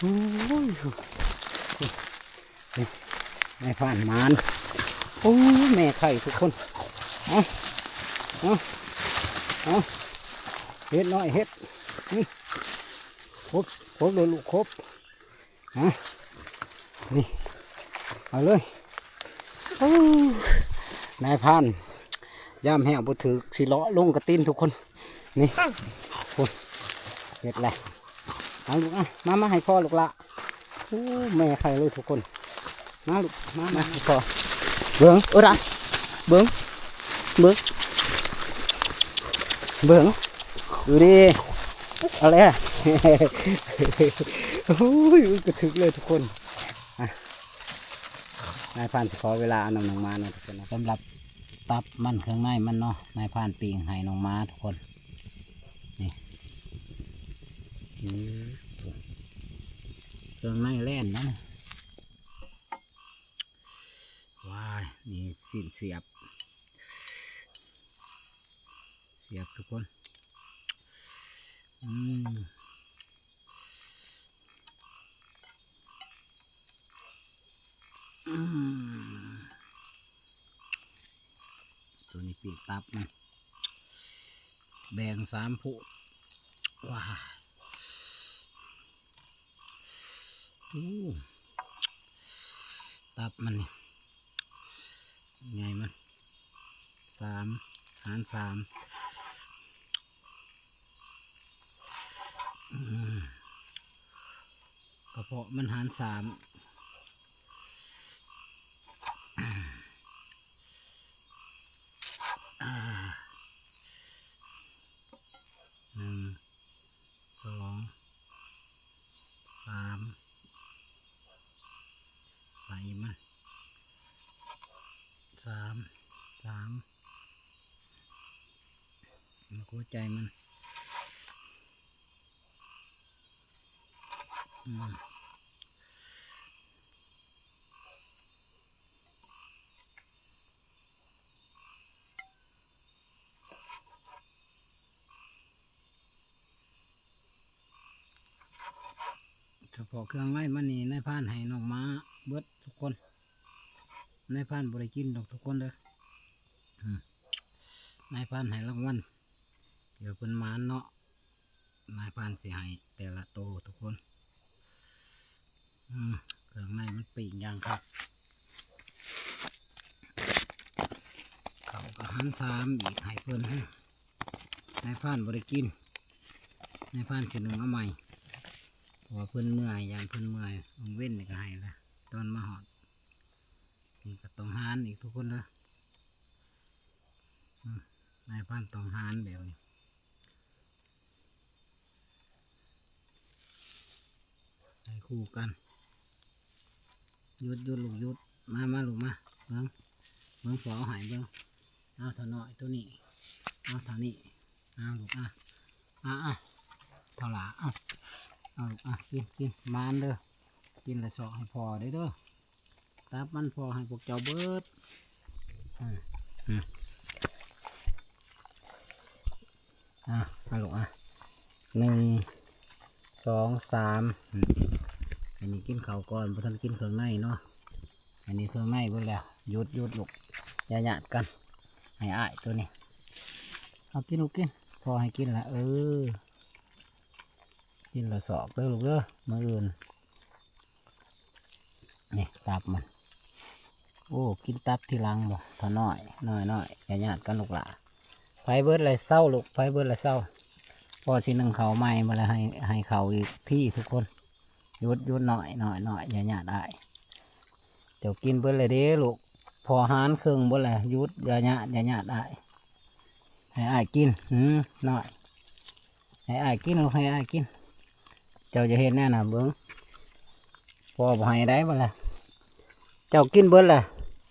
ໂອ້ຍ ນາຍພານໝານ ໂອ້ ແມ່ໄຂ່ທຸກຄົນ ເອົາ ເອົາ ເອົາ ເຫັດນ້ອຍເຫັດ ນີ້ ຄົບ ຄົບເລີຍລູກ ຄົບ ຮະ ນີ້ ເອົາເລີຍ ໂອ້ ນາຍພານ ຍາມແຫ້ວບໍ່ຖືກ ຊິເລາະລົງກະຕີນທຸກຄົນ ນີ້ ພຸ້ນ ເຮັດແລ້ວ ເອົາລູກ ມາ ມາໃຫ້ພໍ່ລູກຫຼ້າ ໂອ້ ແມ່ໄຂ່ເລີຍທຸກຄົນ ມາລູກ ມາ ມາໃຫ້ພໍ່ ເບິ່ງ ເອີດາ ເບິ່ງ ເບິ່ງ ເບິ່ງ ດູດີ ເອົາແລ້ວ ໂອ້ຍ ກະຖືກເລີຍທຸກຄົນ ອ່ະ ນາຍພານຊິຂໍເວລາເອົານຳນ້ອງໝາເນາະທຸກຄົນເນາະ ສຳລັບຕັບມັນ ເຄື່ອງໃນມັນເນາະ ນາຍພານປີ້ງໃຫ້ນ້ອງໝາທຸກຄົນ ນີ້ ອືມ ເຄື່ອງໃນແລ່ນນະ ວ້າຍ ນີ້ຊີ້ນສຽບ ສຽບທຸກຄົນ ອືມ ອືມ ໂຕນີ້ປີກຕັບມັນ ແບ່ງສາມຜູ້ ວ້າ ໂອ້ ຕັບມັນນີ້ ໃຫຍ່ມັນ ສາມ ຫານສາມ ອືມ ກະເພາະມັນຫານສາມ ອ່າ ໜຶ່ງ ສອງ ສາມ ໃສ່ມັນ ສາມ ສາມ ມັນຫົວໃຈມັນ ອືມ ສະເພາະເຄື່ອງໃນມັນນີ້ ນາຍພານໃຫ້ນ້ອງໝາເບິດທຸກຄົນ ນາຍພານບໍ່ໄດ້ກິນດອກທຸກຄົນເດີ ອືມ ນາຍພານໃຫ້ລາງວັນ ເພື່ອເພິ່ນໝານເນາະ ນາຍພານຊິໃຫ້ແຕ່ລະໂຕທຸກຄົນ ອືມ ເຄື່ອງໃນມັນປີ້ງຢ່າງຄັກ ເຂົ້າກະຫານສາມອີກໃຫ້ເພິ່ນ ນາຍພານບໍ່ໄດ້ກິນ ນາຍພານຊິໜຶ້ງເອົາໃໝ່ ເພາະວ່າເພິ່ນເມື່ອຍ ຢ້ານເພິ່ນເມື່ອຍ ກາງເວັນນີ້ກະໃຫ້ລະ ຕອນມາຮອດ ນີ້ກະຕ້ອງຫານອີກທຸກຄົນເດີ ອືມ ນາຍພານຕ້ອງຫານແບບນີ້ ໃຫ້ຄູ່ກັນ ຢຸດ ຢຸດລູກ ຢຸດ ມາ ມາລູກມາ ເບິ່ງ ເບິ່ງພໍ່ເອົາໃຫ້ເບິ່ງ ເອົາເທົ່ານ້ອຍໂຕນີ້ ເອົາເທົ່ານີ້ ເອົາລູກ ອ່ະ ອ່ະ ອ່ະ ເທົ່າຫຼ້າ ເອົາ ເອົາລູກ ອ່ະ ກິນ ກິນ ໝານເດີ ກິນແລ້ວຊອກໃຫ້ພໍ່ເດີ ຕັບມັນພໍ່ໃຫ້ພວກເຈົ້າເບິດ ອືມ ອືມ ອ່ະ ມາລູກ ອ່ະ ໜຶ່ງ ສອງ ສາມ ອືມ ອັນນີ້ກິນເຂົ້າກ່ອນ ບໍ່ທັນກິນເຄື່ອງໃນເນາະ ອັນນີ້ເຄື່ອງໃນເບິດແລ້ວ ຢຸດ ຢຸດລູກ ຢ່າຍາດກັນ ໃຫ້ອ້າຍໂຕນີ້ ເອົາກິນລູກກິນ ພໍ່ໃຫ້ກິນລະ ເອີ ກິນແລ້ວຊອກເດີລູກເດີ ມື້ອື່ນ ນີ້ຕັບມັນ ໂອ້ ກິນຕັບທີຫຼັງບໍ ເທົ່ານ້ອຍ ນ້ອຍໆ ຢ່າຍາດກັນລູກຫຼ້າ ໃຜເບິດແລ້ວເຊົາລູກ ໃຜເບິດແລ້ວເຊົາ ພໍ່ຊິໜຶ້ງເຂົ້າໃໝ່ ບໍ່ລະໃຫ້ ໃຫ້ເຂົ້າອີກທີທຸກຄົນ ຢຸດ ຢຸດ ນ້ອຍໆ ຢ່າຍາດອ້າຍ ເຈົ້າກິນເບິດແລ້ວເດ້ລູກ ພໍ່ຫານເຄິ່ງເບິດແລ້ວ ຢຸດ ຢ່າຍາດ ຢ່າຍາດອ້າຍ ໃຫ້ອ້າຍກິນ ຫື ນ້ອຍ ໃຫ້ອ້າຍກິນລູກ ໃຫ້ອ້າຍກິນ ເຈົ້າຈະເຮັດແນວນັ້ນເບິ່ງ ພໍ່ບໍ່ໃຫ້ໄດ້ບໍ່ລະ ເຈົ້າກິນເບິດລະ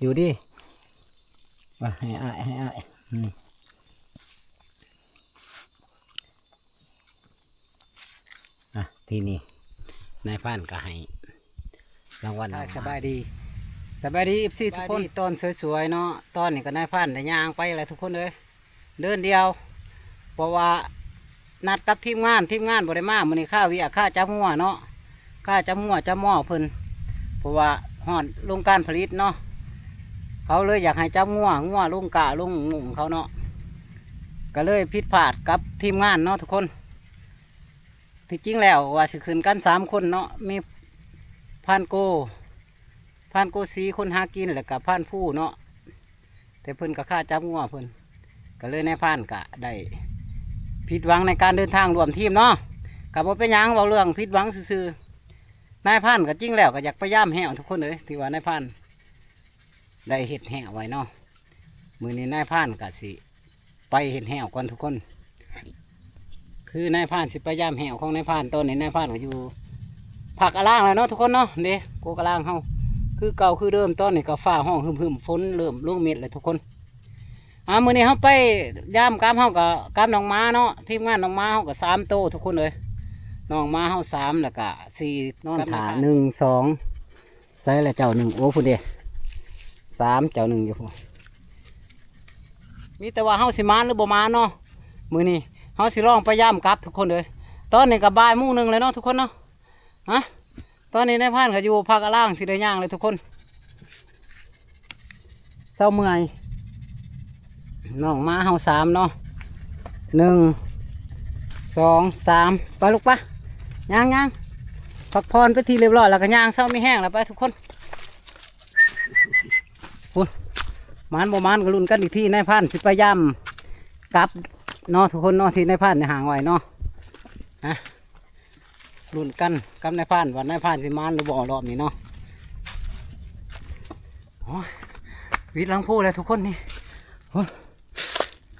ຢູ່ດີ ວ່າໃຫ້ອ້າຍ ໃຫ້ອ້າຍ ອືມ ອ່ະ ທີນີ້ນາຍພານກະໃຫ້ລາງວັນ ອ່າ ນ້ອງໝາ ສະບາຍດີ ສະບາຍດີ ເອັຟຊີ ທຸກຄົນ ຕອນສວຍໆເນາະ ຕອນນີ້ກະນາຍພານໄດ້ຍ່າງໄປແລ້ວທຸກຄົນເອີຍ ເດີນດຽວ ເພາະວ່ານັດກັບທີມງານ ທີມງານບໍ່ໄດ້ມາມື້ນີ້ ຄາວຽກຄາຈັບງົວເນາະ ຂ້າຈັບງົວຈັບມ້ອເພິ່ນ ເພາະວ່າຮອດໂລງການຜະລິດເນາະ ເຂົາເລີຍຢາກໃຫ້ຈັບງົວ ງົວລົງກ້າລົງມຸ້ງເຂົາເນາະ ກໍເລີຍຜິດພາດກັບທີມງານເນາະທຸກຄົນ. ທີ່ຈິງແລ້ວວ່າຊິຂຶ້ນກັນສາມຄົນເນາະ ມີພານໂກ ພານໂກສີຄົນຫາກິນ ແລ້ວກໍພານພູເນາະ ແຕ່ເພິ່ນກໍຄາຈັບງົວເພິ່ນ ກໍເລີຍນາຍພານກໍໄດ້ຜິດຫວັງໃນການເດີນທາງຮ່ວມທີມເນາະ. ກໍບໍ່ເປັນຫຍັງ ເວົ້າເລື່ອງຜິດຫວັງຊື່ໆ ນາຍພານກໍຈິງແລ້ວກໍຢາກພະຍາຍາມແຮ້ວທຸກຄົນເອີຍ ທີ່ວ່ານາຍພານໄດ້ເຮັດແຮ້ວໄວ້ເນາະ. ມື້ນີ້ນາຍພານກໍຊິ ໄປເຮັດແຮ້ວກ່ອນທຸກຄົນ ຄືນາຍພານຊິໄປຢາມແຮ້ວຂອງນາຍພານ. ຕອນນີ້ນາຍພານກໍຢູ່ພາກອາລ່າງແລ້ວເນາະທຸກຄົນເນາະ ເດ້ ໂກກອາລ່າງເຮົາ ຄືເກົ່າຄືເດີມ. ຕອນນີ້ກໍຟ້າຮ້ອງຮຶມໆ ຝົນເລີ່ມລົງເມັດແລ້ວທຸກຄົນ. ອ່າ ມື້ນີ້ເຮົາໄປຢາມກັບ ເຮົາກໍກັບນ້ອງໝາເນາະ ທີມງານນ້ອງໝາເຮົາກໍສາມໂຕທຸກຄົນເອີຍ ນ້ອງໝາເຮົາສາມ ແລ້ວກໍສີ່ ນອນຖ້າ ໜຶ່ງ ສອງ ໃສລະເຈົ້າໜຶ່ງ ໂອ້ ພຸ້ນເດ້ ສາມ ເຈົ້າໜຶ່ງຢູ່ພຸ້ນ. ມີແຕ່ວ່າເຮົາຊິໝານຫຼືບໍ່ໝານເນາະ ມື້ນີ້ເຮົາຊິລອງໄປຢາມກັບທຸກຄົນເອີຍ. ຕອນນີ້ກໍບ່າຍໂມງໜຶ່ງແລ້ວເນາະທຸກຄົນເນາະ. ຮະ ຕອນນີ້ນາຍພານກໍຢູ່ພາກອາລ່າງ ຊິໄດ້ຍ່າງແລ້ວທຸກຄົນ ເຊົາເມື່ອຍ. ນ້ອງໝາເຮົາສາມເນາະ ໜຶ່ງ ສອງ ສາມ ໄປລູກປະ ຍ່າງໆ ພັກຜ່ອນເປັນທີ່ຮຽບຮ້ອຍແລ້ວກໍຍ່າງ ເຊົາມີແຮງແລ້ວ ໄປທຸກຄົນ. ພຸ້ນ ໝານບໍ່ໝານກໍລຸ້ນກັນອີກທີ ນາຍພານຊິພະຍາຍາມກັບເນາະທຸກຄົນເນາະ ທີ່ນາຍພານໄດ້ຫ້າງໄວ້ເນາະ. ຮະ ລຸ້ນກັນກັບນາຍພານວ່ານາຍພານຊິໝານຫຼືບໍ່ລອບນີ້ເນາະ. ໂອ້ຍ ວິດຫຼັງພູແລ້ວທຸກຄົນນີ້. ໂອ້ຍ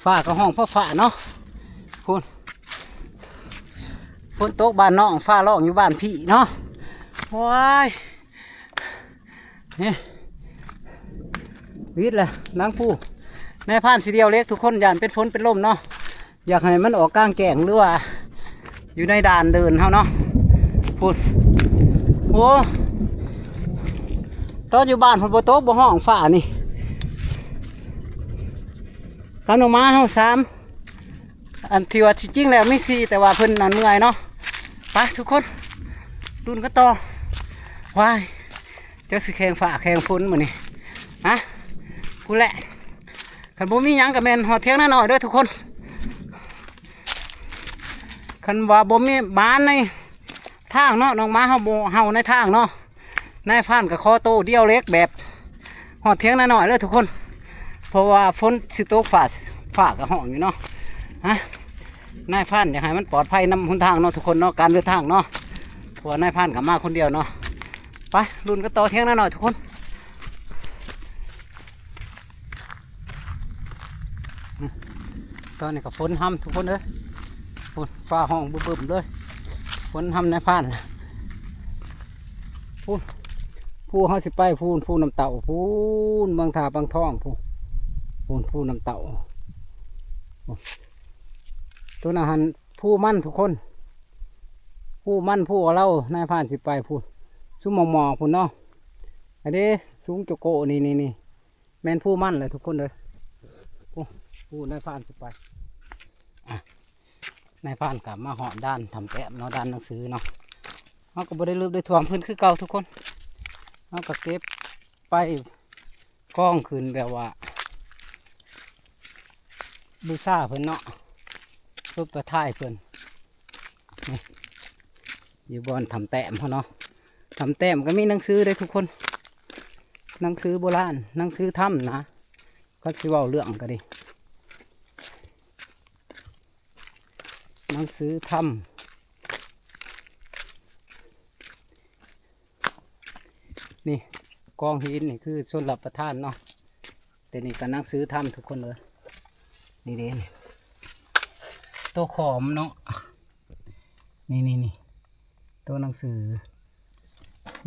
ຟ້າກໍຮ້ອງຟ້າໆເນາະ ພຸ້ນ ຝົນຕົກບ້ານນ້ອງ ຟ້າຮ້ອງຢູ່ບ້ານພີ່ເນາະ. ໂອ້ຍ ນີ້ ວິດແລ້ວຫຼັງພູ ນາຍພານຊິດ່ຽວເຫຼັກທຸກຄົນ ຢ້ານເປັນຝົນເປັນລົມເນາະ. ຢາກໃຫ້ມັນອອກກາງແຈ້ງ ຫຼືວ່າຢູ່ໃນດ່ານເດີ່ນເຮົາເນາະ. ພຸ້ນ ໂອ້ ຕອນຢູ່ບ້ານພຸ້ນບໍ່ຕົກບໍ່ຮ້ອງຟ້ານີ້. ກັບນ້ອງໝາເຮົາສາມ ອັນທີ່ວ່າທີ່ຈິງແລ້ວມີສີ່ ແຕ່ວ່າເພິ່ນນັ້ນເມື່ອຍເນາະ. ໄປທຸກຄົນ ລຸ້ນກັນຕໍ່. ວ້າຍ ຈັກຊິແຂ່ງຟ້າແຂ່ງຝົນມື້ນີ້ ຮະ ພຸ້ນແຫຼະ. ຄັນບໍ່ມີຫຍັງກໍແມ່ນຮອດຖຽງນານ້ອຍເດີທຸກຄົນ. ຄັນວ່າບໍ່ມີໝານໃນທາງເນາະ ນ້ອງໝາເຮົາບໍ່ເຫົ່າໃນທາງເນາະ ນາຍພານກໍຂໍໂຕດ່ຽວເຫຼັກແບບຮອດຖຽງນານ້ອຍເດີທຸກຄົນ. ເພາະວ່າຝົນຊິຕົກ ຟ້າ ຟ້າກໍຮ້ອງຢູ່ເນາະ. ຮະ ນາຍພານຢາກໃຫ້ມັນປອດໄພນຳຫົນທາງເນາະທຸກຄົນເນາະ ການເດີນທາງເນາະ ເພາະວ່ານາຍພານກໍມາຄົນດຽວເນາະ. ໄປ ລຸ້ນກັນຕໍ່ຖຽງນານ້ອຍທຸກຄົນ. ຕອນນີ້ກໍຝົນຮຳທຸກຄົນເອີຍ ພຸ້ນ ຟ້າຮ້ອງບຶ້ມໆເລີຍ ຝົນຮຳນາຍພານ. ພຸ້ນ ພູເຮົາຊິໄປພຸ້ນ ພູນ້ຳເຕົ້າພຸ້ນ ເມືອງທ່າປາງທອງພຸ້ນ ພຸ້ນ ພູນ້ຳເຕົ້າ ໂຕນັ້ນຫັ້ນພູມັນທຸກຄົນ ພູມັນ ພູເອົາເລົາ ນາຍພານຊິໄປພຸ້ນ ຊຸມໝອກໆພຸ້ນເນາະ. ອັນນີ້ສູງໂຈໂກ ນີ້ໆໆ ແມ່ນພູມັນແຫຼະທຸກຄົນເອີຍ. ໂອ້ ພູນາຍພານຊິໄປ ອ່ະ ນາຍພານກໍມາຮອດດ່ານຖ້ຳແຕ້ມເນາະ ດ່ານໜັງສືເນາະ. ເຮົາກໍບໍ່ໄດ້ລຶບໄດ້ຖ້ວມເພິ່ນຄືເກົ່າທຸກຄົນ ເຮົາກໍເກັບໄປກອງຂຶ້ນແບບວ່າບູຊາເພິ່ນເນາະ ສຸບປະທາຍເພິ່ນ. ນີ້ ຢູ່ບ່ອນຖ້ຳແຕ້ມເຮົາເນາະ ຖ້ຳແຕ້ມກໍມີໜັງສືເດ້ທຸກຄົນ ໜັງສືໂບລານ ໜັງສືທຳນະ ຄັນຊິເວົ້າເລື່ອງກໍດີ ໜັງສືທຳ. ນີ້ກອງຫີນນີ້ຄືຊົນລະປະທານເນາະ ແຕ່ນີ້ກໍໜັງສືທຳທຸກຄົນເອີຍ. ນີ້ເດ້ ນີ້ໂຕຂອມເນາະ ນີ້ໆໆ ໂຕໜັງສື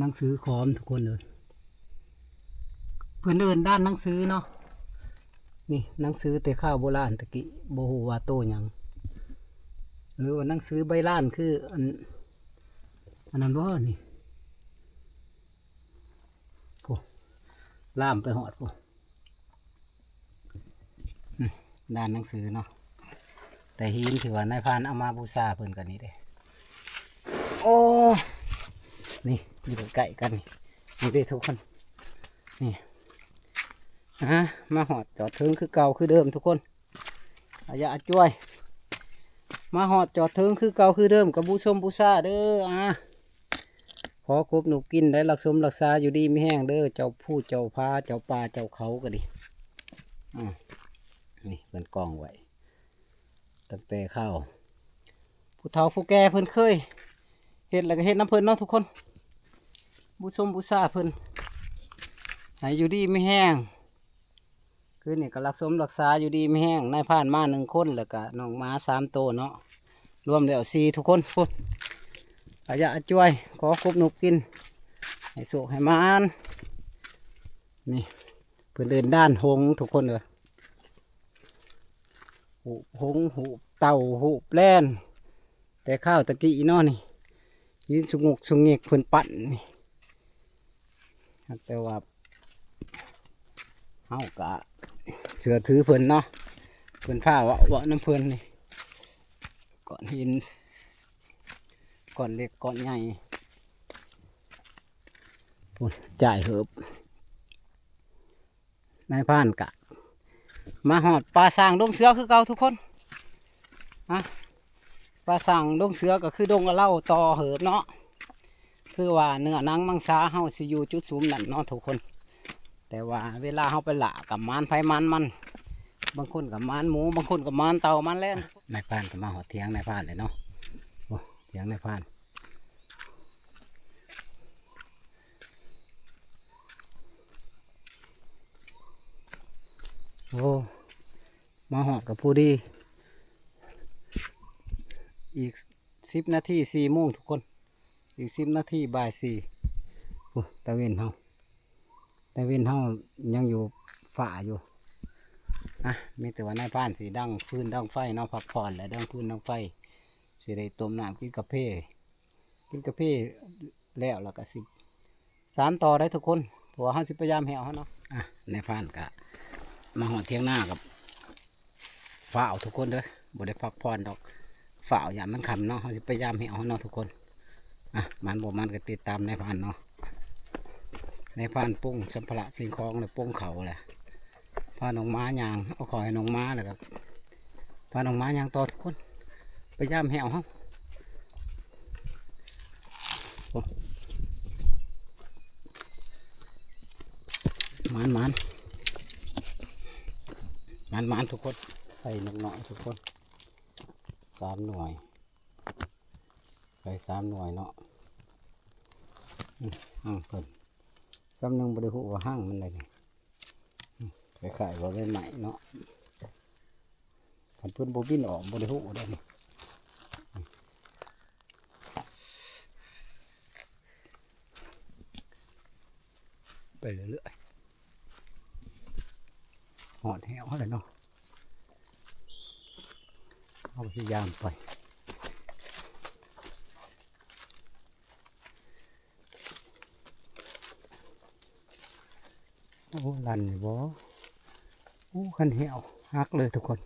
ໜັງສືຂອມທຸກຄົນເອີຍ ເພິ່ນເອີ້ນດ່ານໜັງສືເນາະ. ນີ້ໜັງສືແຕ່ຄາວໂບລານຕະກີ້ ບໍ່ຮູ້ວ່າໂຕຫຍັງ ຫຼືວ່າໜັງສືໃບລານ ຄືອັນ ອັນນັ້ນບໍ່ນີ້. ໂອ້ ລາມໄປຮອດພຸ້ນ ອືມ ດ່ານໜັງສືເນາະ ແຕ່ຫີນທີ່ວ່ານາຍພານເອົາມາບູຊາເພິ່ນກໍນີ້ເດ້. ໂອ້ ນີ້ ຢູ່ໃກ້ໆກັນນີ້ ນີ້ເດ້ທຸກຄົນ ນີ້ ອ່າ ມາຮອດຈອດເຖິງຄືເກົ່າຄືເດີມທຸກຄົນ ອາຢາອາຈວຍ ມາຮອດຈອດເຖິງຄືເກົ່າຄືເດີມ ກະບູຊົມບູຊາເດີ ອ່າ ຂໍຄົບນົບກິນ ໄດ້ລັກສົມລັກສາ ຢູ່ດີມີແຮງເດີ ເຈົ້າພູເຈົ້າຜາ ເຈົ້າປ່າເຈົ້າເຂົາກະດີ ອ່າ ນີ້ເພິ່ນກອງໄວ້ ຕັ້ງແຕ່ຄາວຜູ້ເຖົ້າຜູ້ແກ່ເພິ່ນເຄີຍເຮັດ ແລ້ວກະເຮັດນຳເພິ່ນເນາະທຸກຄົນ ບູຊົມບູຊາເພິ່ນ ໃຫ້ຢູ່ດີມີແຮງ ຄືນີ້ກະລັກສົມລັກສາ ຢູ່ດີມີແຮງ ນາຍພານມາໜຶ່ງຄົນ ແລ້ວກະນ້ອງໝາສາມໂຕເນາະ ລວມແລ້ວສີ່ທຸກຄົນ ພຸ້ນ ອາຢາອາຈວຍ ຂໍຄົບນົບກິນ ໃຫ້ໂຊກໃຫ້ໝານ ນີ້ ເພິ່ນເອີ້ນດ້ານຫົງທຸກຄົນເອີຍ ຮູບຫົງ ຮູບເຕົ່າ ຮູບແລນ ແຕ່ຄາວຕະກີ້ເນາະນີ້ ຫີນສະຫງົກສະຫງິກເພິ່ນປັ້ນນີ້ ແຕ່ວ່າເຮົາກະເຊື່ອຖືເພິ່ນເນາະ ເພິ່ນພາເວົ້າ ເວົ້ານຳເພິ່ນນີ້ ກ້ອນຫີນ ກ້ອນເລັກກ້ອນໃຫຍ່ ພຸ້ນ ຈ່າຍເຫີບ ນາຍພານກະມາຮອດປ່າຊ້າງດົງເສືອຄືເກົ່າທຸກຄົນ ອ່ະ ປ່າຊ້າງດົງເສືອກະຄືດົງອະເລົາຕໍ່ເຫີບເນາະ ຄືວ່າເນື້ອໜັງມັງສາເຮົາຊິຢູ່ຈຸດສຸມນັ້ນເນາະທຸກຄົນ ແຕ່ວ່າເວລາເຮົາໄປລ່າກະໝານໃຜໝານມັນ ບາງຄົນກະໝານໝູ ບາງຄົນກະໝານເຕົ່າໝານແລນ ນາຍພານກະມາຮອດຖຽງນາຍພານແລ້ວເນາະ ໂອ້ ຖຽງນາຍພານ ໂອ້ ມາຮອດກະພໍດີ ອີກສິບນາທີສີ່ໂມງທຸກຄົນ ອີກສິບນາທີບ່າຍສີ່ ໂອ້ ຕາເວັນເຮົາ ຕາເວັນເຮົາຍັງຢູ່ຟ້າຢູ່ ອ່ະ ມີແຕ່ວ່ານາຍພານຊິດັງຟືນດັງໄຟເນາະ ພັກຜ່ອນແຫຼະ ດັງຟືນດັງໄຟ ຊິໄດ້ຕົ້ມນ້ຳກິນກາເຟ ກິນກາເຟແລ້ວ ແລ້ວກະຊິສານຕໍ່ໄດ້ທຸກຄົນ ເພາະວ່າເຮົາຊິໄປຢາມແຫ້ວເຮົາເນາະ ອ່ະ ນາຍພານກະມາຮອດຖຽງນາກະ ຟ້າວທຸກຄົນເດີ ບໍ່ໄດ້ພັກຜ່ອນດອກ ຟ້າວ ຢ້ານມັນຄ່ຳເນາະ ເຮົາຊິໄປຢາມແຫ້ວເຮົາເນາະທຸກຄົນ ອ່ະ ໝານບໍ່ໝານກະຕິດຕາມນາຍພານເນາະ ນາຍພານປົງສຳພາລະສິ່ງຂອງ ແລະ ປົງເຂົ້າແຫຼະ ພານ້ອງໝາຍ່າງ ເອົາເຂົ້າໃຫ້ນ້ອງໝາ ແລ້ວກະພານ້ອງໝາຍ່າງຕໍ່ທຸກຄົນ ໄປຢາມແຫ້ວເຮົາ ໂອ້ ໝານໆ ໝານໆ ທຸກຄົນ ໄດ້ນົກນ້ອຍທຸກຄົນ ສາມໜ່ວຍ ໄດ້ສາມໜ່ວຍເນາະ ອືມ ຮັງເພິ່ນ ສ່ຳໜຶ່ງບໍ່ໄດ້ຮູ້ວ່າຮັງມັນໄດ໋ນີ້ ອືມ ຄ້າຍໆວ່າໃບໄມ້ເນາະ ຄັນເພິ່ນບໍ່ບິນອອກບໍ່ໄດ້ຮູ້ໄດ໋ນີ້ ໄປເລື້ອຍໆ ຮອດແຫ້ວແລ້ວເນາະ ເຮົາພະຍາຍາມໄປ ໂອ້ ລັນຢູ່ບໍ່? ໂອ້ ຄັນແຫ້ວຫັກເລີຍທຸກຄົນ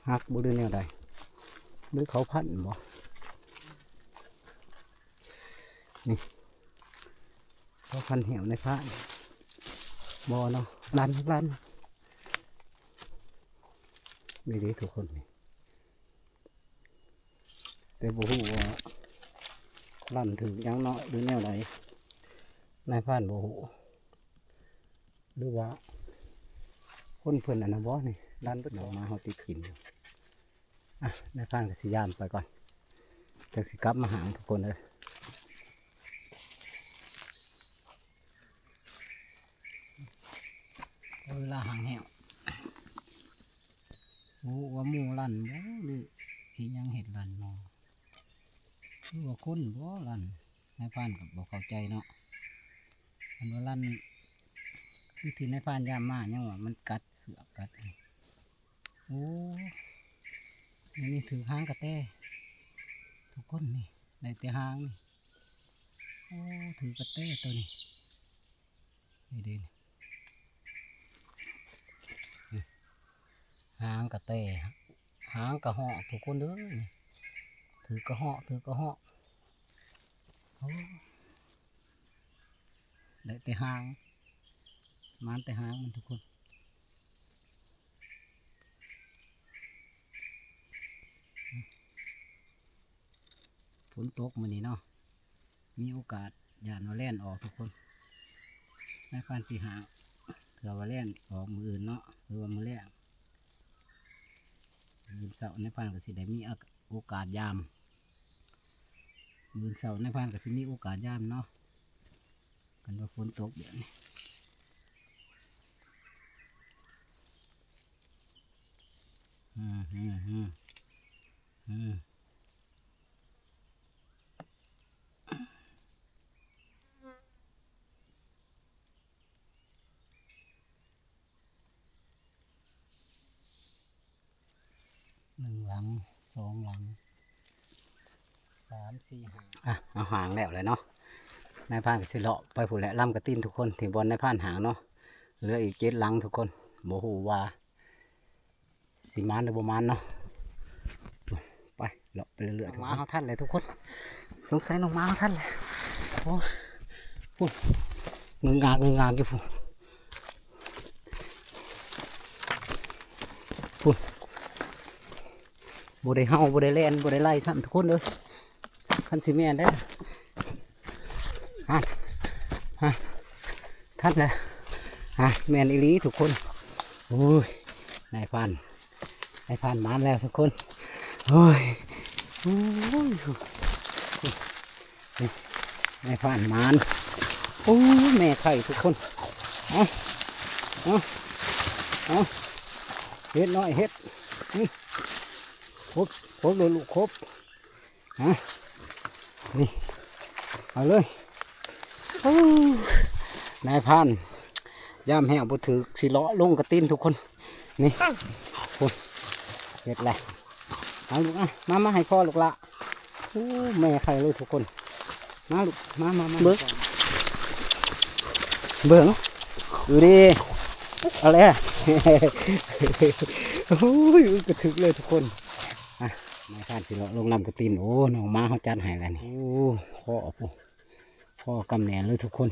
ຫັກບໍ່ ຫຼືແນວໃດ ຫຼືເຂົາພັນບໍ່? ນີ້ ເຂົາພັນແຫ້ວໃນພານບໍ່ເນາະ ລັນ ລັນ ນີ້ເດ້ທຸກຄົນນີ້ ແຕ່ບໍ່ຮູ້ວ່າລັນຖືກຫຍັງເນາະ ຫຼືແນວໃດ ນາຍພານບໍ່ຮູ້ ຫຼືວ່າຄົນເພິ່ນອັນນັ້ນບໍ່ນີ້ ລັນເບິດ ເອົາມາເຮົາຕິດກິນຢູ່ ອ່ະ ນາຍພານກະຊິຍາມໄປກ່ອນ ຈັກຊິກັບມາຫາທຸກຄົນເອີຍ. ເວລາຫາງແຫ້ວ ບໍ່ຮູ້ວ່າໝູ່ລັນບໍ່ ຫຼືອີ່ຫຍັງເຮັດລັນເນາະ ຫຼືວ່າຄົນບໍ່ລັນ ນາຍພານກະບໍ່ເຂົ້າໃຈເນາະ ຄັນວ່າລັນ ຄືທີ່ນາຍພານຍາມມາ ຍັງວ່າມັນກັດ ເສືອກກັດ ໂອ້ ນີ້ຖືກຫາງກະແຕ ທຸກຄົນນີ້ ໄດ້ແຕ່ຫາງນີ້ ໂອ້ ຖືກກະແຕໂຕນີ້ ນີ້ເດ້ ຫາງກະແຕ ຫາງກະຮອກ ທຸກຄົນເອີຍ ຖືກກະຮອກ ຖືກກະຮອກ. ໂອ້ ໄດ້ແຕ່ຫາງ ມານແຕ່ຫາງມັນທຸກຄົນ. ຝົນຕົກມື້ນີ້ເນາະ ມີໂອກາດ ຢ້ານວ່າແລ່ນອອກທຸກຄົນ. ນາຍພານຊິຫາງ ເພື່ອວ່າແລ່ນອອກມື້ອື່ນເນາະ ຫຼືວ່າມື້ແລງ. ມື້ອື່ນເຊົ້ານາຍພານກໍຊິໄດ້ມີອາ ໂອກາດຢາມ ມື້ອື່ນເຊົ້ານາຍພານກໍຊິມີໂອກາດຢາມເນາະ ຄັນວ່າຝົນຕົກແບບນີ້. ອືມ ອືມ ອືມ ອືມ. ໜຶ່ງຫຼັງ ສອງຫຼັງ ສາມ ສີ່ ຫ້າ ອ່ະ ເອົາຫາງແລ້ວແຫຼະເນາະ. ນາຍພານກໍຊິເລາະໄປພຸ້ນແຫຼະ ລຳກະຕິນທຸກຄົນ ທີ່ບ່ອນນາຍພານຫາງເນາະ. ເຫຼືອອີກເຈັດຫຼັງທຸກຄົນ ບໍ່ຮູ້ວ່າ ຊິມານຫຼືບໍ່ມານເນາະ. ໄປ ເລາະໄປເລື້ອຍໆ ນ້ອງໝາເຮົາທັນແຫຼະທຸກຄົນ ສົງໄສນ້ອງໝາເຮົາທັນແຫຼະ. ໂອ້ ພຸ້ນ ງຶງງາງງຶງງາງຢູ່ພຸ້ນ ພຸ້ນ ບໍ່ໄດ້ເຫົ່າ ບໍ່ໄດ້ແລ່ນ ບໍ່ໄດ້ໄລ່ຊ້ຳທຸກຄົນເອີຍ. ຄັນຊິແມ່ນໄດ໋ ຮະ ຮະ ທັນແລ້ວ ຮະ ແມ່ນອີ່ຫຼີທຸກຄົນ. ໂອ້ຍ ນາຍພານ ນາຍພານມາແລ້ວທຸກຄົນ. ໂອ້ຍ ໂອ້ຍ ນີ້ ນາຍພານມານ. ໂອ້ຍ ແມ່ໄຂ່ທຸກຄົນ. ເອົາ ເອົາ ເອົາ ເຫັດນ້ອຍ ເຫັດ ນີ້ ຄົບ ຄົບເລີຍລູກ ຄົບ. ຮະ ນີ້ ເອົາເລີຍ. ໂອ້ ນາຍພານ ຢາມແຫ້ວບໍ່ຖືກ ຊິເລາະລົງກະຕິນທຸກຄົນ. ນີ້ ໂອ້ ເຮັດແລ້ວ. ເອົາລູກ ອະ ມາ ມາໃຫ້ພໍ່ລູກຫຼ້າ. ໂອ້ ແມ່ໄຂ່ເລີຍທຸກຄົນ. ມາລູກ ມາ ມາ ມາ ເບິ່ງ ເບິ່ງ ດູດີ ເອົາແລ້ວ. ໂອ້ຍ ກະຖືກເລີຍທຸກຄົນ. ອ່ະ ນາຍພານຊິເລາະລົງລຳກະຕິນ. ໂອ້ ນ້ອງໝາເຮົາຈັດໃຫ້ແລ້ວນີ້. ໂອ້ ພໍ້ ພໍ້ກຳແໜ້ນເລີຍທຸກຄົນ.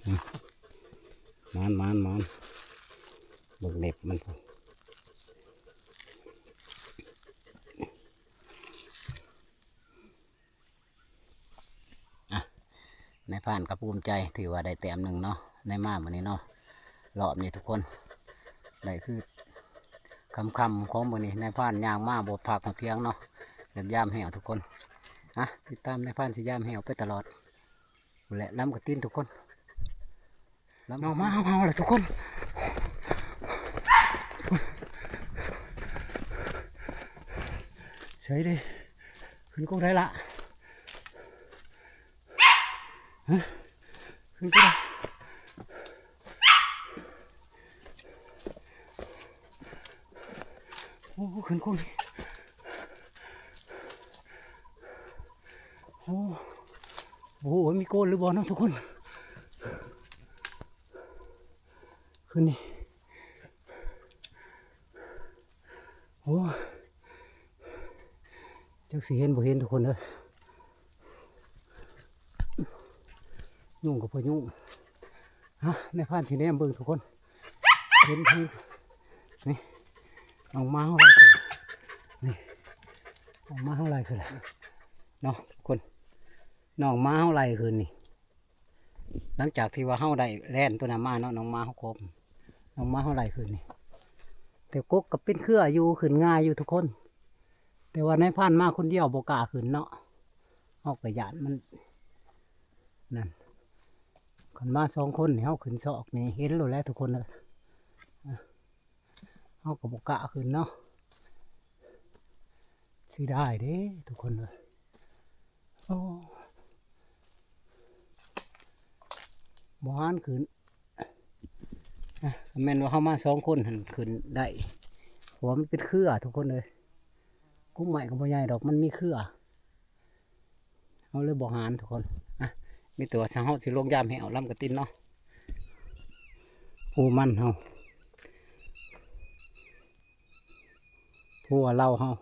ອືມ ມານ ມານ ມານ ເບິ່ງເລັບມັນພຸ້ນ. ອ່ະ ນາຍພານກໍພູມໃຈ ຖືວ່າໄດ້ແຕ້ມໜຶ່ງເນາະ ໃນມາມື້ນີ້ເນາະ. ລອບນີ້ທຸກຄົນ ໄດ້ຄືຄ່ຳໆຂອງມື້ນີ້ ນາຍພານຍ່າງມາບໍ່ພັກຮອດທ່ຽງເນາະ ແບບຢາມແຫ້ວທຸກຄົນ. ອ່ະ ຕິດຕາມນາຍພານຊິຢາມແຫ້ວໄປຕະຫຼອດ. ພຸ້ນແຫຼະ ລຳກະຕິນທຸກຄົນ ລຳ ນ້ອງໝາເຮົາເອົາລະທຸກຄົນ. ໃສເດ ຂຶ້ນກົກໃດລະ ຮະ ຂຶ້ນກົກໃດ. ໂອ້ ຂຶ້ນກົກນີ້ ໂອ້ ບໍ່ຮູ້ວ່າມີໂກນຫຼືບໍ່ເນາະທຸກຄົນ. ຂຶ້ນນີ້ ໂອ້ ຈັກຊິເຫັນບໍ່ເຫັນທຸກຄົນເອີຍ. ຍຸງກໍບໍ່ຍຸງ ຮະ ນາຍພານຊິແນມເບິ່ງທຸກຄົນ ເຫັນຄື ນີ້ ນ້ອງໝາເຮົາໄລ່ຂຶ້ນ ນີ້ ນ້ອງໝາເຮົາໄລ່ຂຶ້ນລະເນາະທຸກຄົນ. ນ້ອງໝາເຮົາໄລ່ຂຶ້ນນີ້ ຫຼັງຈາກທີ່ວ່າເຮົາໄດ້ແລ່ນຕົວນັ້ນມາເນາະ ນ້ອງໝາເຮົາຄອບ ນ້ອງໝາເຮົາໄລ່ຂຶ້ນນີ້. ແຕ່ກົກກໍເປັນເຄືອຢູ່ ຂຶ້ນງ່າຍຢູ່ທຸກຄົນ ແຕ່ວ່ານາຍພານມາຄົນດຽວບໍ່ກ້າຂຶ້ນເນາະ ເຮົາກໍຢ້ານມັນ ນັ້ນ ຄັນມາສອງຄົນນີ້ ເຮົາຂຶ້ນຊອກນີ້ເຫັນໂລດແຫຼະທຸກຄົນເອີຍ. ເຮົາກໍບໍ່ກ້າຂຶ້ນເນາະ ເສຍດາຍເດ້ທຸກຄົນເອີຍ. ໂອ້ ບໍ່ຫານຂຶ້ນ ອ່ະ ແມ່ນວ່າເຮົາມາສອງຄົນຫັ້ນຂຶ້ນໄດ້ ເພາະວ່າມັນເປັນເຄືອທຸກຄົນເອີຍ. ກົກໄມ້ກໍບໍ່ໃຫຍ່ດອກ ມັນມີເຄືອ ເຮົາເລີຍບໍ່ຫານທຸກຄົນ. ອ່ະ ມີແຕ່ວ່າເຮົາຊິລົງຢາມແຫ້ວລຳກະຕິນເນາະ. ພູມັນເຮົາ ພູລາວເຮົາ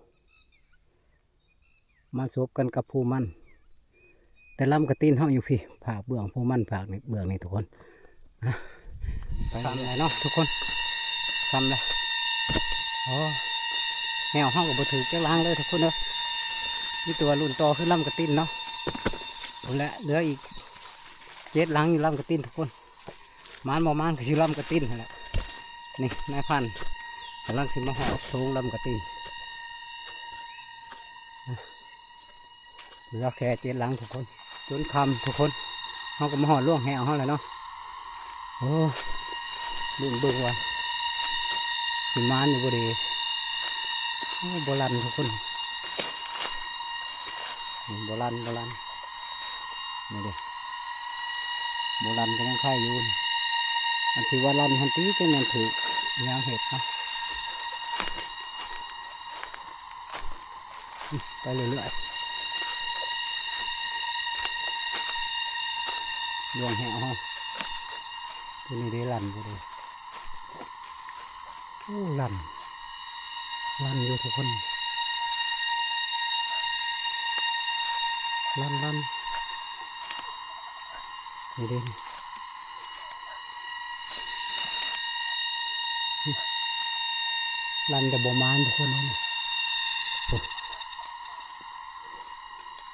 ມາສົບກັນກັບພູມັນ ແຕ່ລຳກະຕິນເຮົາຢູ່ພີ້ ພາກເບື້ອງຜູ້ມັນ ພາກນີ້ ເບື້ອງນີ້ທຸກຄົນ. ນະ ຄ່ຳແລ້ວເນາະທຸກຄົນ ຄ່ຳແລ້ວ. ໂອ້ ແຫ້ວເຮົາກໍບໍ່ຖືກຈັກຫຼັງເລີຍທຸກຄົນເອີຍ. ມີແຕ່ວ່າລຸ້ນຕໍ່ຄືລຳກະຕິນເນາະ. ພຸ້ນແຫຼະ ເຫຼືອອີກເຈັດຫຼັງຢູ່ລຳກະຕິນທຸກຄົນ. ໝານບໍ່ໝານກໍຢູ່ລຳກະຕິນຫັ້ນແຫຼະ. ນີ້ນາຍພານກຳລັງຊິມາຮອດໂສງລຳກະຕິນ. ເຫຼືອແຄ່ເຈັດຫຼັງທຸກຄົນ ຈົນຄ່ຳທຸກຄົນ. ເຮົາກໍມາຮອດລວງແຫ້ວເຮົາແລ້ວເນາະ. ໂອ້ ລຸ້ນເບິ່ງວ່າຊິໝານຢູ່ບໍ່ເດ. ໂອ້ ບໍ່ລັ່ນທຸກຄົນ ນີ້ບໍ່ລັ່ນ ບໍ່ລັ່ນ. ນີ້ເດ້ ບໍ່ລັ່ນກໍຍັງໄຄຢູ່. ອັນທີ່ວ່າລັ່ນຫັ້ນຕິ ຈັ່ງແມ່ນຖືກຫຍັງເຮັດເນາະ. ໄປເລື້ອຍໆ ລວງແຫ້ວເຮົາ ຕົວນີ້ໄດ້ລັ່ນບໍ່ເດ. ໂອ້ ລັ່ນ ລັ່ນຢູ່ທຸກຄົນ ລັ່ນ ລັ່ນ. ນີ້ເດ້ ນີ້ ລັ່ນແຕ່ບໍ່ໝານທຸກຄົນເອີຍ.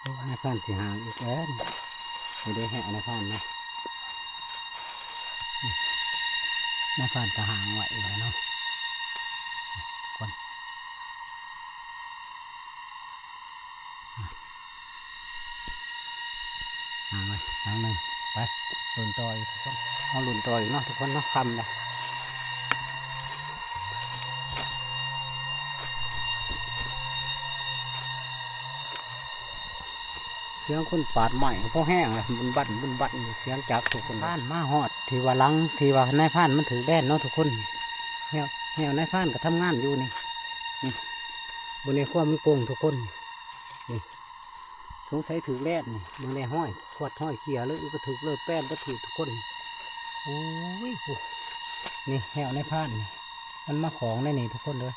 ໂອ້ ໂອ້ ນາຍພານຊິຫາງອີກແລ້ວ. ນີ້ເດ້ ແຫ້ວນາຍພານເນາະ. ນີ້ ນາຍພານກໍຫາງໄວ້ອີກແລ້ວເນາະ ຄົນ. ຫາງໄວ້ຫຼັງໜຶ່ງ ໄປລຸ້ນຕໍ່ອີກທຸກຄົນ. ເຮົາລຸ້ນຕໍ່ອີກເນາະທຸກຄົນເນາະ ຄ່ຳແລ້ວ. ສຽງຄົນປາດໄມ້ກໍພໍແຮງແຫຼະ ບຸ້ນບັ້ນ ບຸ້ນບັ້ນ ສຽງຈັກທຸກຄົນ. ນາຍພານມາຮອດທີ່ວ່າຫຼັງທີ່ວ່ານາຍພານມັນຖືກແລ່ນເນາະທຸກຄົນ. ແຫ້ວ ແຫ້ວນາຍພານກໍທຳງານຢູ່ນີ້ ນີ້ ເບິ່ງແດ່ ຄວາມມັນໂກງທຸກຄົນ. ນີ້ ສົງໄສຖືກແລ່ນນີ້ ເບິ່ງແດ່ ຮອຍຂວັດ ຮອຍເຂ້ຍເລີຍ ກໍຖືກເລີຍ ແປ້ນບໍ່ຖືກທຸກຄົນ. ໂອ້ຍ ນີ້ແຫ້ວນາຍພານນີ້ ມັນມາຂອງໃນນີ້ທຸກຄົນເດີ.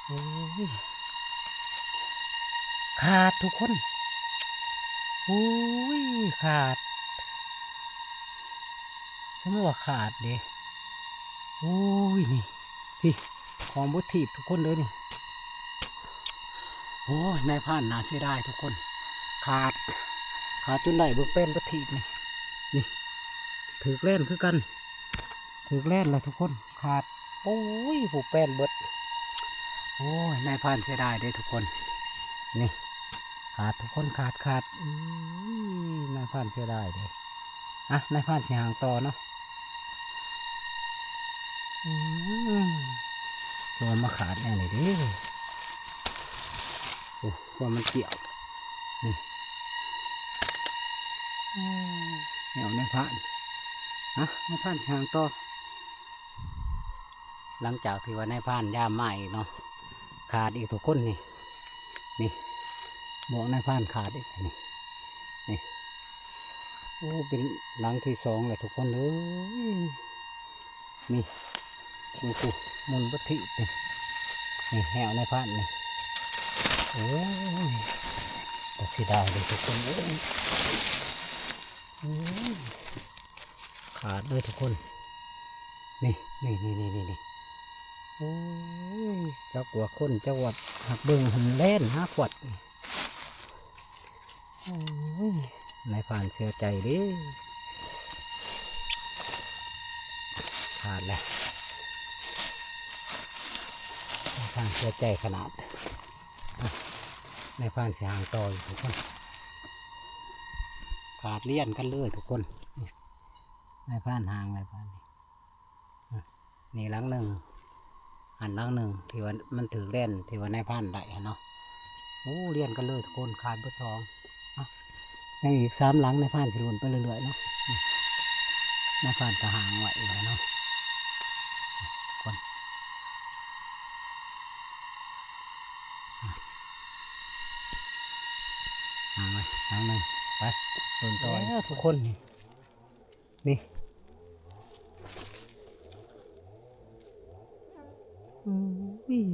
ໂອ້ຍ ຂາດທຸກຄົນ ໂອ້ຍ ຂາດ ສົມມຸດວ່າຂາດເດ. ໂອ້ຍ ນີ້ ພີ້ ຂອງບໍ່ຖີບທຸກຄົນເດີນີ້. ໂອ້ຍ ນາຍພານໜ້າເສຍດາຍທຸກຄົນ ຂາດ ຂາດຈົນໄດ້ເບິ່ງ ແປ້ນບໍ່ຖີບນີ້ ນີ້ ຖືກແລ່ນຄືກັນ ຖືກແລ່ນແລ້ວທຸກຄົນ ຂາດ. ໂອ້ຍ ຜູ້ແປ້ນເບິດ. ໂອ້ຍ ນາຍພານເສຍດາຍເດ້ທຸກຄົນ ນີ້ ຂາດທຸກຄົນ ຂາດ ຂາດ. ອືມ ນາຍພານເສຍດາຍເດ້. ອ່ະ ນາຍພານຊິຫາງຕໍ່ເນາະ. ອືມ ຕົວມາຂາດແນວນີ້ເດ້. ໂອ້ ຕົວມັນກ່ຽວ ນີ້ ແນວນາຍພານ. ອ່ະ ນາຍພານຊິຫາງຕໍ່. ຫຼັງຈາກທີ່ວ່ານາຍພານຢາມມາອີກເນາະ ຂາດອີກທຸກຄົນນີ້ ນີ້ ໝວກນາຍພານຂາດອີກ ນີ້ ນີ້ ໂອ້ ເປັນຫຼັງທີສອງແລ້ວທຸກຄົນເອີຍ. ນີ້ ໂອ້ໂຫ ໝຸ່ນບໍ່ຖີບນີ້ ນີ້ແຫ້ວນາຍພານນີ້. ໂອ້ຍ ຕາເສຍດາຍເດ້ທຸກຄົນເອີຍ ໂອ້ຍ. ຂາດເລີຍທຸກຄົນ ນີ້ ນີ້ ນີ້ ນີ້ ນີ້ ໂອ້ຍ ຈັກວ່າຄົນ ຈັກວ່າ ຫາກເບິ່ງຫັ້ນແລ່ນຫາຂວັດ. ໂອ້ຍ ນາຍພານເສຍໃຈເດ້ ຂາດແລ້ວ ນາຍພານເສຍໃຈຂະໜາດ. ອ່ະ ນາຍພານຊິຫາງຕໍ່ຢູ່ທຸກຄົນ ຂາດລຽນກັນເລີຍທຸກຄົນ. ນາຍພານຫາງແລ້ວບາດນີ້ ອ່ະ ນີ້ຫຼັງໜຶ່ງ ອັນຫຼັງໜຶ່ງທີ່ວ່າມັນຖືກແລ່ນ ທີ່ວ່ານາຍພານໄດ້ຫັ້ນເນາະ. ໂອ້ ລຽນກັນເລີຍທຸກຄົນ ຂາດເບິດສອງ. ອ່ະ ຍັງອີກສາມຫຼັງ ນາຍພານຊິລຸ້ນໄປເລື້ອຍໆເນາະ. ນີ້ ນາຍພານກໍຫາງໄວ້ອີກແລ້ວເນາະ ຄົນ. ຫາງໄວ້ ຫາງໜຶ່ງ ໄປ ຕົ້ນຕໍ່ ເອີ ທຸກຄົນ ນີ້ ນີ້ ອຸ້ຍ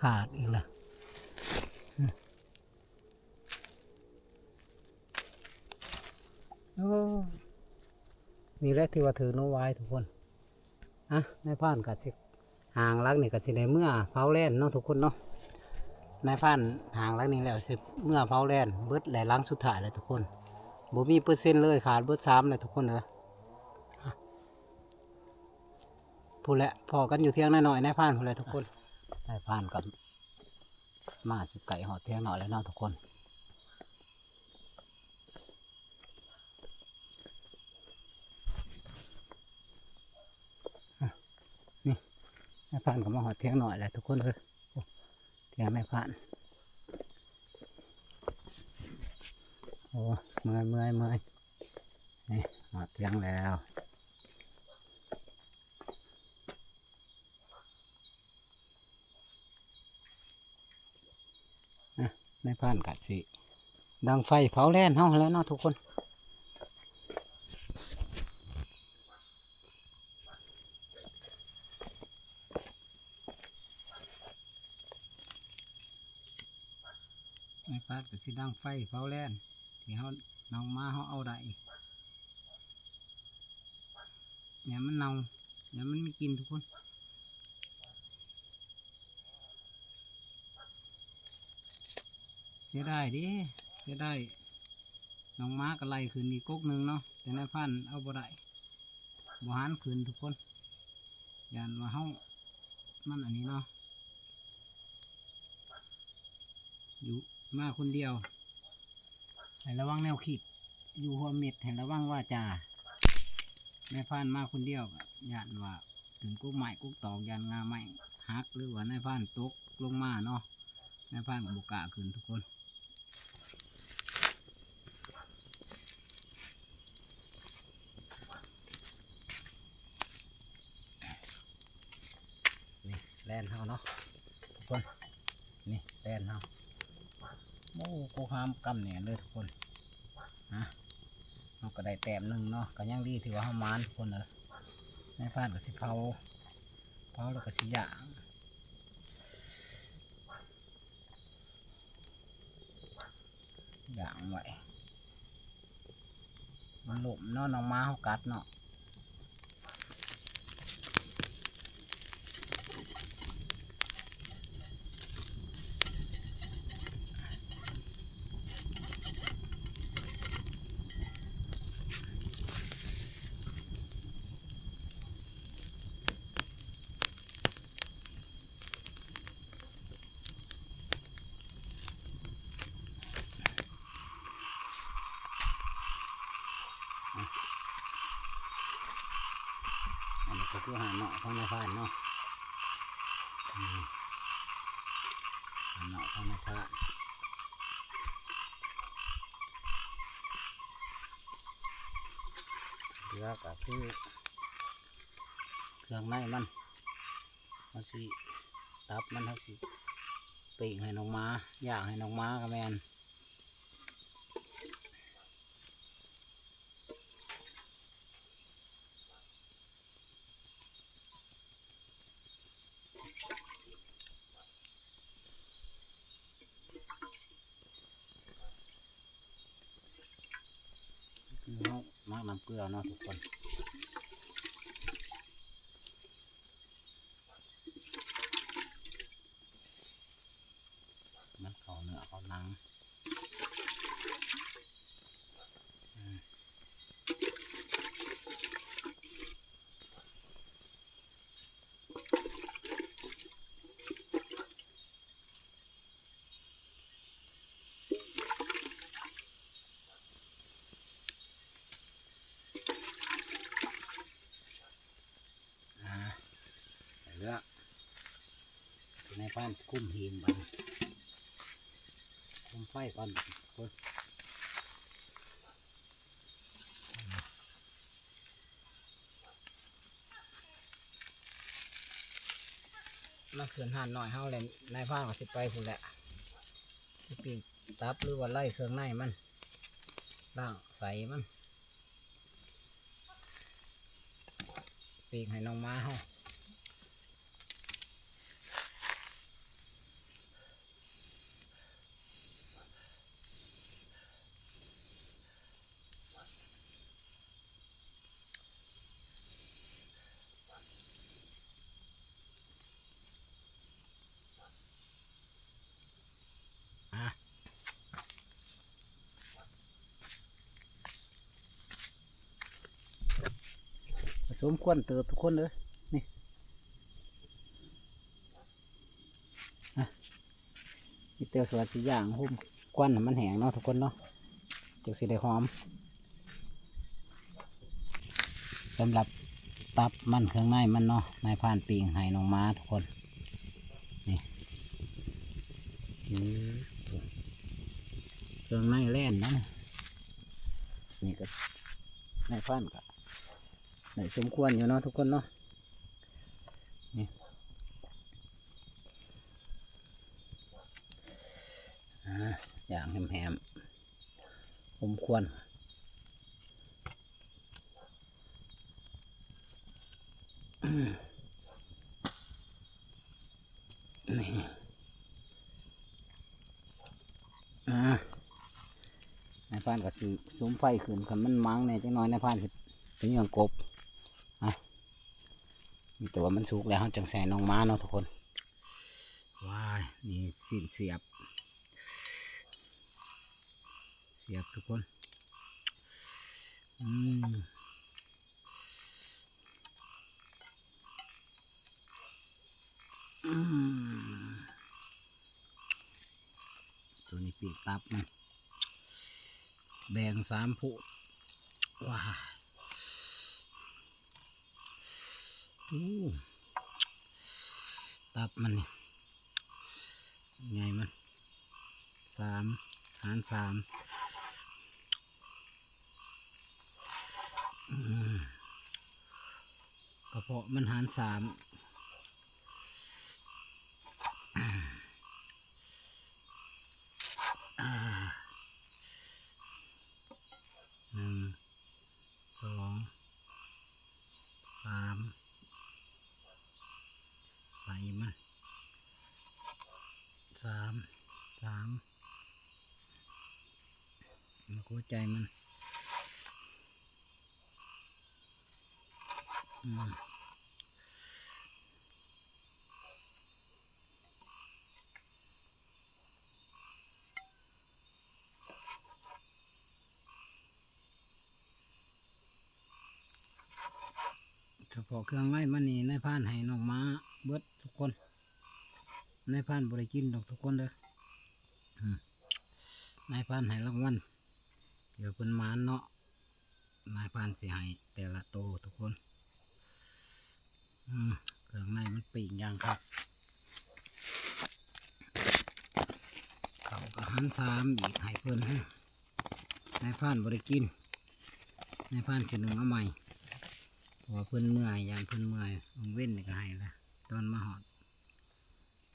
ຂາດອີກລະ ອືມ. ໂອ້ ນີ້ແຫຼະທີ່ວ່າຖືໜູວາຍທຸກຄົນ. ອ່ະ ນາຍພານກໍຊິ ຫ້າງຫຼັງນີ້ກໍຊິໄດ້ເມືອເຜົາແລນເນາະທຸກຄົນເນາະ. ນາຍພານຫ້າງຫຼັງນີ້ແລ້ວຊິເມືອເຜົາແລນເບິດແຫຼະ ຫຼັງສຸດທ້າຍແລ້ວທຸກຄົນ. ບໍ່ມີເປີເຊັນເລີຍ ຂາດເບິດສາມແລ້ວທຸກຄົນເອີຍ. ພຸ້ນແຫຼະ ພໍ້ກັນຢູ່ຖຽງນາຍນ້ອຍນາຍພານພຸ້ນແຫຼະທຸກຄົນ. ນາຍພານກໍມາຊິໃກ້ຮອດຖຽງນ້ອຍແລ້ວເນາະທຸກຄົນ. ອ່ະ ນີ້ ນາຍພານກໍມາຮອດຖຽງນ້ອຍແລ້ວທຸກຄົນເອີຍ. ໂອ້ ຖຽງນາຍພານ. ໂອ້ ເມື່ອຍ ເມື່ອຍ ເມື່ອຍ. ນີ້ ຮອດຖຽງແລ້ວ. ອ່ະ ນາຍພານກະຊິດັງໄຟເຜົາແລນເຮົາຫັ້ນແຫຼະເນາະທຸກຄົນ. นายพรานก็สิดังไฟเผาแลนที่เฮา น้องหมาเฮาเอาได้ ย่านมันเน่า ย่านมันมีกลิ่นทุกคน เสียดายเด้ เสียดาย น้องหมาก็ไล่ขึ้นอีกกกหนึ่งเนาะ แต่นายพรานเอาบ่ได้ บ่หันขึ้นทุกคน ย่านว่าเฮา มันอันนี้เนาะ อยู่มาคนเดียว ให้ระวังแนวคิด อยู่ร่วมมิตรให้ระวังวาจา นายพรานมาคนเดียวก็ย้านว่าขึ้นกกไม้กกตอก ย้านง่าไม้หัก หรือว่านายพรานตกลงมาเนาะ นายพรานก็บ่กล้าขึ้นทุกคน นี่แลนเฮาเนาะทุกคน นี่แลนเฮา โอ้ กกหามกำแน่นเลยทุกคน ฮะ เฮาก็ได้แต้มหนึ่งเนาะ ก็ยังดีที่ว่าเฮาหมานทุกคนเอ้ย นายพรานก็สิเผา เผาแล้วก็สิย่าง ย่างไว้ มันหลุมเนาะ น้องหมาเฮากัดเนาะ อันนี้ก็คือหาดน้อยของนายพรานเนาะ อืม หาดน้อยของนายพราน เหลือก็คือ เครื่องในมัน เฮาสิ ตับมันเฮาสิ ปิ้งให้น้องหมา ย่างให้น้องหมาก็แม่น เฮาหมักน้ำเกลือเนาะทุกคน มันเข้าเนื้อเข้าหนัง อืม อ่า เหลือ นายพรานคุมหีบบัดนี้ คุมไฟก่อน โอ้ย มาขึ้นหาดน้อยเฮาแหละ นายพรานก็สิไปพู้นแหละ สิปิ้งตับหรือว่าไล่เครื่องในมัน ล้างใส่มัน ปิ้งให้น้องหมาเฮา อื ສົມຄວນເຕີບທຸກຄົນເອີຍ ນີ້ ອ່ະ ມີແຕ່ວ່າຊິຍ່າງໂຮມຄວັນໃຫ້ມັນແຫ້ງເນາະທຸກຄົນເນາະ ຈັ່ງຊິໄດ້ຫອມ. ສຳລັບຕັບມັນ ເຄື່ອງໃນມັນເນາະ ນາຍພານປີ້ງໃຫ້ນ້ອງໝາທຸກຄົນ ນີ້ ເຄື່ອງໃນແລ່ນນະ ນີ້ກໍ ນາຍພານກໍ ໄດ້ສົມຄວນຢູ່ເນາະທຸກຄົນເນາະ ນີ້ ອ່າ ຢ່າງແຮມໆ ສົມຄວນ ນີ້ ອ່າ ນາຍພານກໍຊິສຸມໄຟຂຶ້ນ ຄັນມັນມັງແດ່ຈັກໜ້ອຍ ນາຍພານເຮັດເປັນຫຍັງກົບ ອ່ະ ມີແຕ່ວ່າມັນສຸກແລ້ວ ເຮົາຈັ່ງໃສ່ນ້ອງໝາເນາະທຸກຄົນ. ວ້າຍ ນີ້ຊີ້ນສຽບ ສຽບທຸກຄົນ ອືມ ອືມ ຕົວນີ້ປີກຕັບມັນ ແບ່ງສາມຜູ້ ວ້າ ໂອ້ ຕັບມັນນີ້ ໃຫຍ່ມັນ ສາມ ຫານສາມ ອືມ ກະເພາະມັນຫານສາມ ອ່າ ໜຶ່ງ ສອງ ສາມ ໃສ່ມັນ ສາມ ສາມ ແລ້ວກໍໃສ່ມັນ ອືມ ສະເພາະເຄື່ອງໃນມັນນີ້ ນາຍພານໃຫ້ນ້ອງໝາເບິດທຸກຄົນ ນາຍພານບໍ່ໄດ້ກິນດອກທຸກຄົນເດີ ອືມ ນາຍພານໃຫ້ລາງວັນ ເພື່ອເພິ່ນໝານເນາະ ນາຍພານຊິໃຫ້ແຕ່ລະໂຕທຸກຄົນ ອືມ ເຄື່ອງໃນມັນປີ້ງຢ່າງຄັກ ເຂົ້າກະຫານສາມອີກໃຫ້ເພິ່ນ ນາຍພານບໍ່ໄດ້ກິນ ນາຍພານຊິໜຶ້ງເອົາໃໝ່ ເພາະວ່າເພິ່ນເມື່ອຍ ຢ້ານເພິ່ນເມື່ອຍ ກາງເວັນນີ້ກະໃຫ້ລະ ຕອນມາຮອດ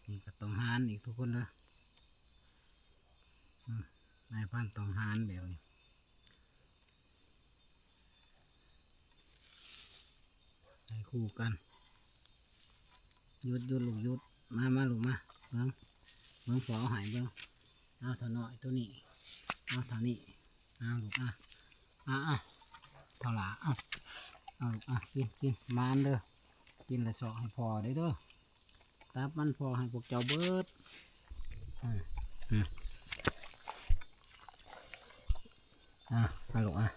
ນີ້ກະຕ້ອງຫານອີກທຸກຄົນເດີ ອືມ ນາຍພານຕ້ອງຫານແບບນີ້ ໃຫ້ຄູ່ກັນ ຢຸດ ຢຸດລູກ ຢຸດ ມາ ມາລູກມາ ເບິ່ງ ເບິ່ງ ພໍ່ເອົາໃຫ້ເບິ່ງ ເອົາເທົ່ານ້ອຍໂຕນີ້ ເອົາເທົ່ານີ້ ເອົາລູກ ອ່ະ ອ່ະ ອ່ະ ເທົ່າຫຼ້າ ເອົາ ເອົາລູກ ອ່ະ ກິນ ກິນ ໝານເດີ ກິນແລ້ວເຊາະໃຫ້ພໍ່ໄດ້ເດີ ຕັບມັນພໍ່ໃຫ້ພວກເຈົ້າເບິດ ອືມ ອືມ ອ່ະ ມາລູກ ອ່ະ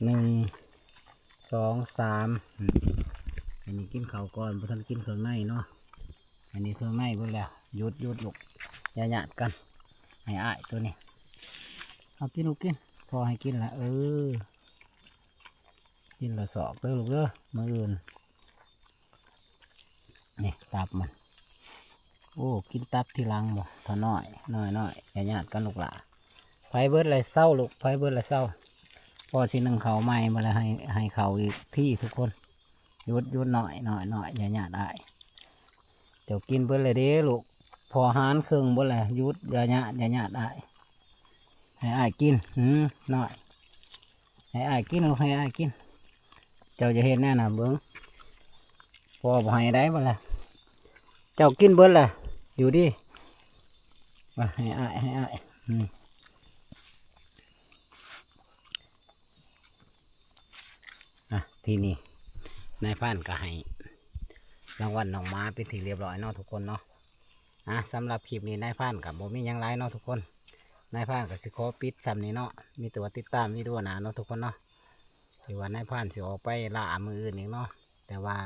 ໜຶ່ງ ສອງ ສາມ ອືມ ອັນນີ້ກິນເຂົ້າກ່ອນ ບໍ່ທັນກິນເຄື່ອງໃນເນາະ ອັນນີ້ເຄື່ອງໃນເບິດແລ້ວ ຢຸດ ຢຸດລູກ ຢ່າຍາດກັນ ໃຫ້ອ້າຍໂຕນີ້ ເອົາກິນລູກກິນ ພໍ່ໃຫ້ກິນລະ ເອີ ກິນລະສອກເດີລູກເດີ ມື້ອື່ນ ນີ້ຕັບມັນ ໂອ້ ກິນຕັບທີຫຼັງບໍ ເທົ່ານ້ອຍ ນ້ອຍໆ ຢ່າຍາດກັນລູກຫຼ້າ ໃຜເບິດແລ້ວເຊົາລູກ ໃຜເບິດແລ້ວເຊົາ ພໍ່ຊິໜຶ້ງເຂົ້າໃໝ່ ບໍ່ແລ້ວໃຫ້ ໃຫ້ເຂົ້າອີກທີທຸກຄົນ ຢຸດ ຢຸດ ນ້ອຍໆ ຢ່າຍາດອ້າຍ ເຈົ້າກິນເບິດແລ້ວເດ້ລູກ ພໍ່ຫານເຄິ່ງເບິດແລ້ວ ຢຸດ ຢ່າຍາດ ຢ່າຍາດອ້າຍ ໃຫ້ອ້າຍກິນ ຫື ນ້ອຍ ໃຫ້ອ້າຍກິນລູກ ໃຫ້ອ້າຍກິນ ເຈົ້າຢ່າເຮັດແນວນັ້ນເບິ່ງ ພໍ່ບໍ່ໃຫ້ໄດ້ບໍ່ລະ ເຈົ້າກິນເບິດລະ ຢູ່ດີ ມາ ໃຫ້ອ້າຍ ໃຫ້ອ້າຍ ອືມ ອ່ະ ທີນີ້ນາຍພານກໍໃຫ້ລາງວັນນ້ອງໝາເປັນທີ່ຮຽບຮ້ອຍເນາະທຸກຄົນເນາະ ອ່ະ ສຳລັບຄລິບນີ້ນາຍພານກໍບໍ່ມີຫຍັງຫຼາຍເນາະທຸກຄົນ ນາຍພານກໍຊິຂໍປິດຊ່ຳນີ້ເນາະ ມີແຕ່ວ່າຕິດຕາມວິດີໂອໜ້າເນາະທຸກຄົນເນາະ ທີ່ວ່ານາຍພານຊິອອກໄປລ່າມື້ອື່ນອີກເນາະ ແຕ່ວ່າ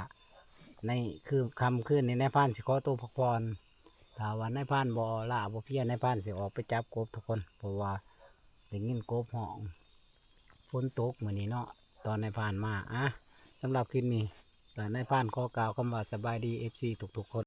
ໃນຄື ຄ່ຳຄືນນີ້ນາຍພານຊິຂໍໂຕພັກຜ່ອນ. ຖ້າວ່ານາຍພານບໍ່ລ້າບໍ່ເພຍ ນາຍພານຊິອອກໄປຈັບກົບທຸກຄົນ ເພາະວ່າໄດ້ຍິນກົບຮ້ອງ ຝົນຕົກມື້ນີ້ເນາະ ຕອນນາຍພານມາ. ອະ ສຳລັບຄລິບນີ້ ກໍນາຍພານຂໍກ່າວຄຳວ່າສະບາຍດີ ເອັຟຊີ ທຸກໆຄົນ.